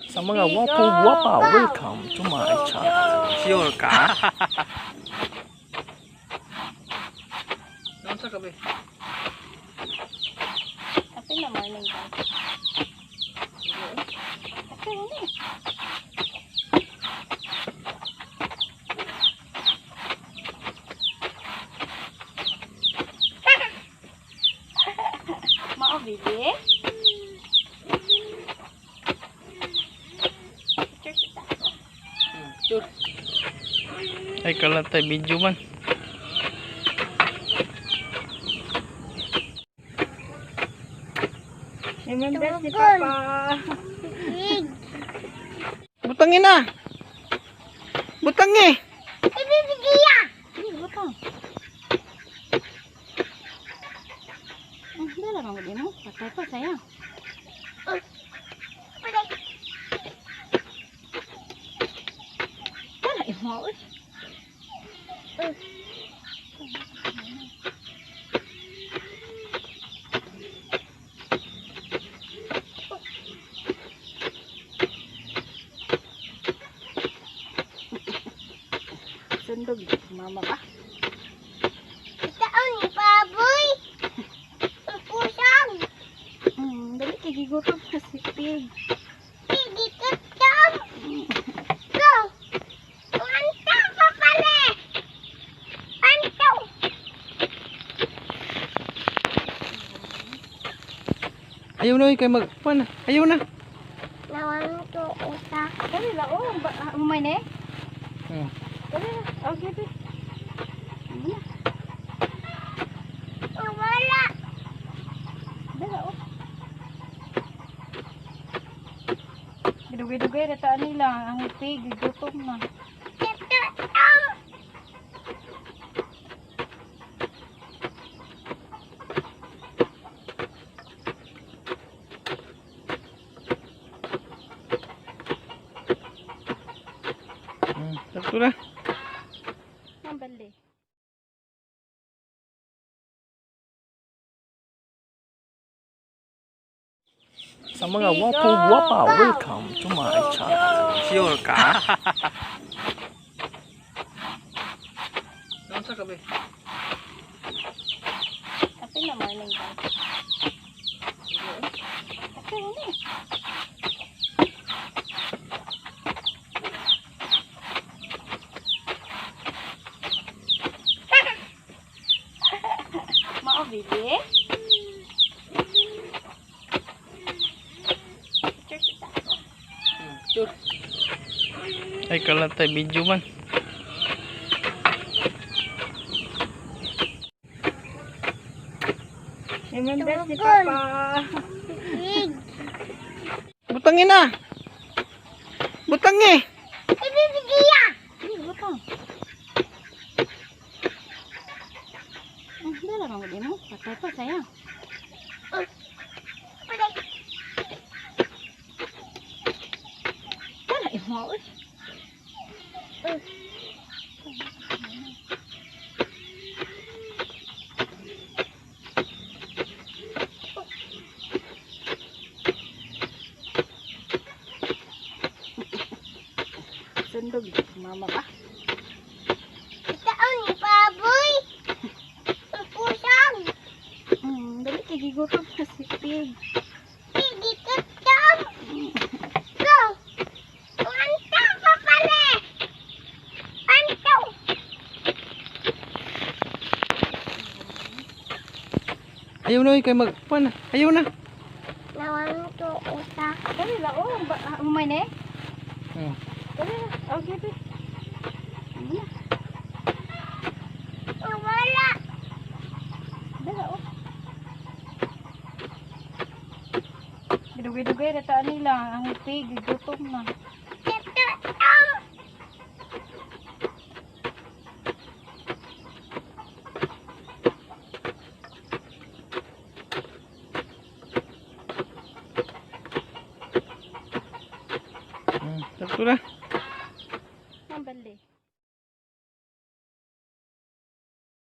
Sa mga wapo guwapa, welcome to my channel. Sure ka? Naunsa ka be? Kape na morning ka. Kape na. Mao, baby? Picture kita. Sure. Ay kalatay video man. Remember si Papa. Butangin na. Butang eh. Hindi, butang. Dala kang gudi mo. Patay pa, sayang. Dala, imo, uy. Sundog, mama ka. Itaon ni baboy. Pusang. Dali kay gigutom na si Pig. Gigikutom. Go. Antaw pa pala. Antaw. Ayaw na oy, kay mag pan. Ayaw na. Nawang to utak. Dali la, oh, umay na eh. Hmm. Dali na, okay, be. Ano na? Wala. Dala, oh. Dugay-dugay na taan nila. Ang pig, gutom na. Itaon. Sakto na. Ang bali. Sa mga wapo guwapa, welcome to my channel. Sure ka? Naunsa ka be? Kape na morning ka. Kape na eh. Mao, baby? Picture kita. Sure. Ay kalatay video man. Remember si Papa. Pig. Butangin na. Butang eh. Ibibigya. Hindi, butang. Dala kang gudi mo. Patay pa, sayang. Dala, imo, uy. Sundog, mama ka. Itaon ni baboy. Pusang. Dali kay gigutom na si Pig. Gigikutom. Go. Antaw pa pala. Antaw. Ayaw na oy, kay mag pan. Ayaw na. Nawang to utak. Dali la, oh, umay na eh. Hmm. Dali na, okay, be. Ano na? Wala. Dala, oh. Dugay-dugay na taan nila. Ang pig, gutom na.